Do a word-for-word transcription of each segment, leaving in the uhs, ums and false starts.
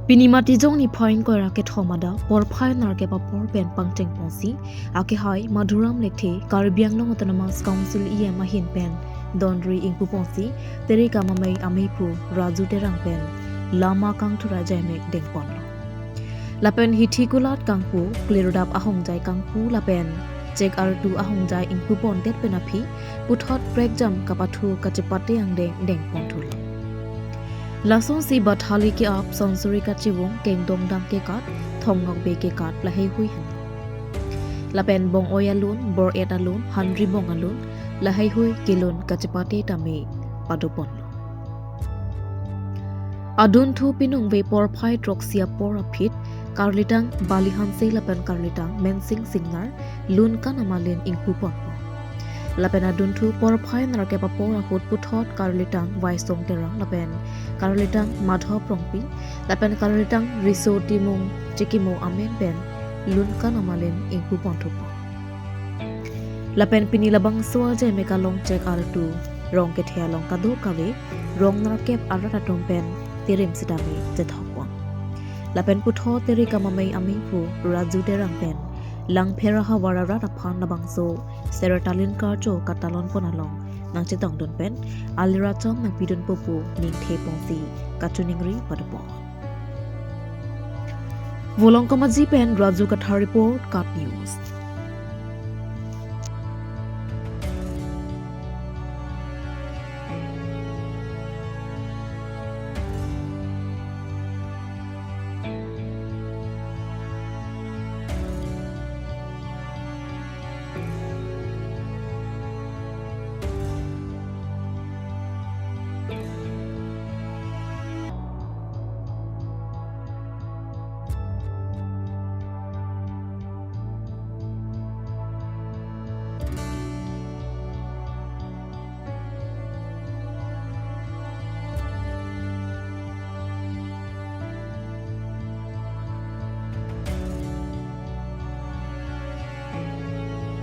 Pini Matijong niphai ingkoi ra kethom adap porphai nerkep apor pen pangcheng ponsi, akehai Madhuram Lekthe, Karbi Anglong Autonomous Council E M ahin pen dondri ingpu ponsi, Terikam Amei amephu Raju Terang pen lama kangthur ajaimek dengponlo. Lapen hithi kulat kangpu, klirudap ahongjai kangpu lapen chek artu ahongjai ingpu pondet pen aphi, puthot prekjam kapathu kachepate angdeng dengponthulo. Lasonsi Bathali ke-ap, Sonsuri kachevung, Kengdongdang kekat, Thongnokbe kekat laheihui henlo. Lapen Bong-oi alun, Bor-et alun, Hanribong alun laheihui kelun kachepate tame padoponlo. Adunthu piningve porphai throksi apor aphi, karlitang Bali Hanse lapen karlitang Mensing Singnar lun kanam alin ingpu ponpo. Lapen adunthu porphai nerkep apor ahut puthot karlitang Waisong Terang lapen karlitang Madhop Rongpi lapen karlitang Riso Timung Chekimo amen pen lun kanam alin ingpu ponthupo. Lapen pini labangso ajaimek along chek artu rong kethe along kadokave rong nerkep arat atum pen tirim sitame chethokpon. Lapen puthot Terikam Amei amephu Raju Terang pen Langpher ahavar arat aphan labangso Serotalin karcho katalonpon along nangchetongdun pen aliracham nangpidunpo pu ningthe ponsi kachiningri padopon. Volongkom Aji pen Raju Kathar report, KAT News.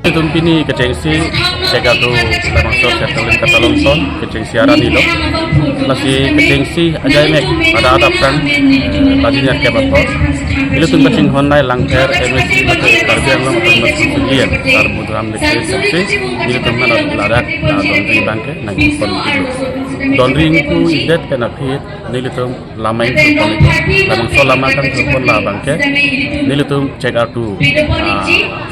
Itum pini kechengsi chek artu labangso Serotalin katalonpon kechengsi arni lo. Lasi kechengsi ajaimek ada adap kan, eh, baji nerkep apor. Ilitum kachinghon nai Langpher M A C mate Karbi Anglong Autonomous Council E M, Sar Madhuram Lekthe kechengsi, ilitum mana ladak, ah, dondri abangke nangpon. Dondri ingpu idet pen aphi nelitum lama ingthurpon, labangso lama kangthurpon labangke nelitum chek artu, ah,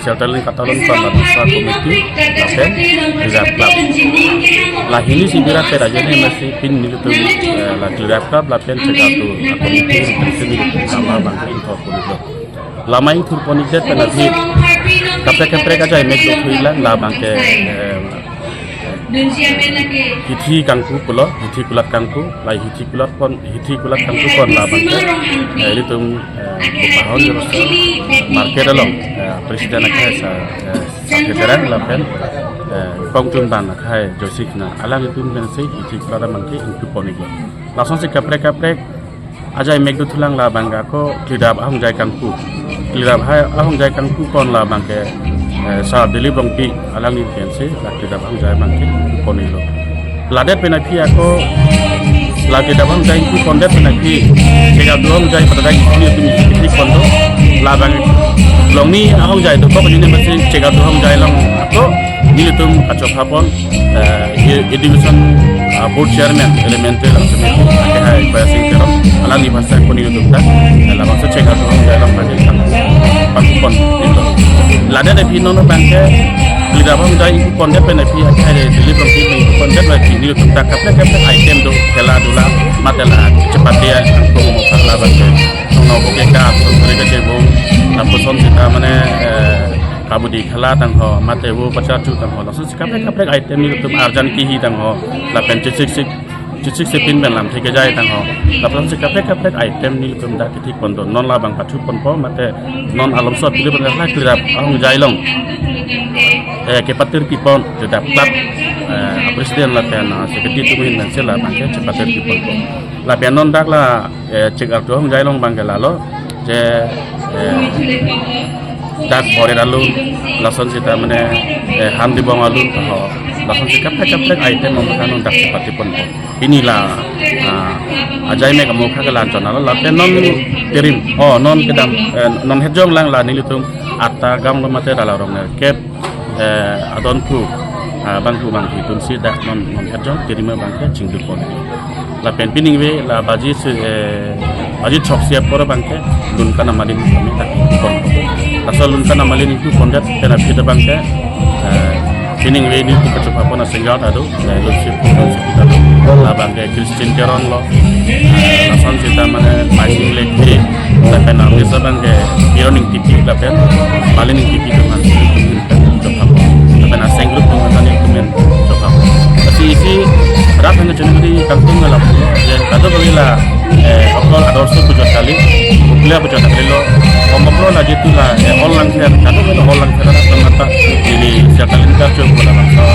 Serotalin katalonpon labangso committee lapen Klirap Club. La hini si birat pen ajoine masi pini nelitum, eh, la Klirap Club lapen chek artu, ah, committee pensi nelitum lama abangke ingthurponlo. Lama ingthurpon idet pen aphi kaprek kaprek ajaimek dothuilang labangke, eh, hithi kangpu pulo, hithi kulat kangpu, la hithi kulatpon, hithi kulat kangpupon labangke, eh, ilitum, eh, Bupahon Jeroso market along, eh, president akhai sa, eh, Sakhe Terang lapen, eh, kongtun bang akhai Joyce Khenar, alanglitum pensi hithi kulat abangke ingthurpon iklo. Lasonsi kaprek kaprek ajaimek dothulang labangke ako Klirap ahongjai kangpu. Klirap hai ahongjai kangpupon labangke, eh, Sar Dilip Rongpi alangli pensi la Klirap ahongjai abangke ingthurpon iklo. Ladet pen aphi ako la Klirap ahongjai ingthurpondet pen aphi chek artu ahongjai pada dak ingthurpon do. Labang longni ahongjai dokok ajoine masi chek artu ahongjai along ako nelitum kachophapon, eh, e-, education, ah, board chairman elementary lang semi akehai Baya Sing Terang, alangli bhasa ko nelitum ta, eh, labangso chek artu ahongjai along bagi kangpupon iklo. Ladet aphi non abangke Klirap ahongjai ingthurpondet pen aphi akehai Dilip Rongpi ingthurpondet lagi nelitum ta kaprek kaprek item do, khela dula mate la chepate angkong mokha labangke Thongnokbe kekat, Sonsuri kachevung, lapuson sita mane, eh, kabudi khela tangho, mate vo pacharchu tangho, lasonsi kaprek kaprek item nelitum arjan kihi tangho, lapen chesik sik, chesik sipin pen lamthe kejai tangho, lasonsi kaprek kaprek item nelitum dak kethikpon do. Non labang pathuponpo mate non alomso apilipon la Klirap ahongjai along, eh, kepatir pipon Klirap Club, eh, president lapen, ah, secretary atum ahin pensi labangke chepatir piponpo. Lapen non dak la, eh, chek artu ahongjai along abangke lalo je, eh, Dak bore alun, lason sita mane, eh, han dibong alun, ho, lason si kaprek kaprek item mama kanu dak si patipon. Pini la, ah, ajai me kamokha kelan chon alo, lapen non tirim, oh, non kedam, eh, non hejong lang la nelitum atta gamlo mate rala rong nerkep, eh, adon pu, ah, bangku bangki tunsi dak non, non hejong tirim abangke chingdukpon. Lapen piningve la baji si, eh, baji chok si apor abangke Lunkan Amalin kami dak pon. Laso Lunkan Amalin itu pondet pen aphi abangke, eh, piningve nelitum kachopapon asengga ado, eh, Lunsi Pu, Lunsi Pu ado. Labangke Christian Teron lo, eh, lason sita mane Paising Lekhi, lapen arnisa abangke Hero Ingtipi lapen Malin Ingtipi teman. Jokap. Lapen aseng grup teman tani kumen jokap. Lasi isi rat hanya chunuri kangtung ngalap. Ya, kadokave la, eh, okol ador su pujot kali, uplia pujot kali lo. Omokro la jitu la, eh, ol Langser, kadokave la ol Langser rat mata. Ili siakalin karjo bola bangso.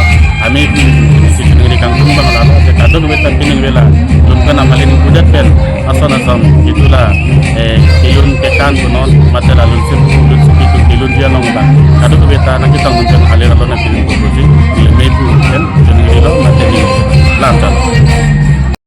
Ami, hmm, si chunuri kangtung bang la, ya, kadokave ta piningve la. Lunkan Amalin kudat pen, ason ason, jitu la, eh, kelun kekan punon, mate la Lunsi Pu, Lunsi Pu kelun dia nong bang. Kadokave ta nangketang muncul alir alon na pining.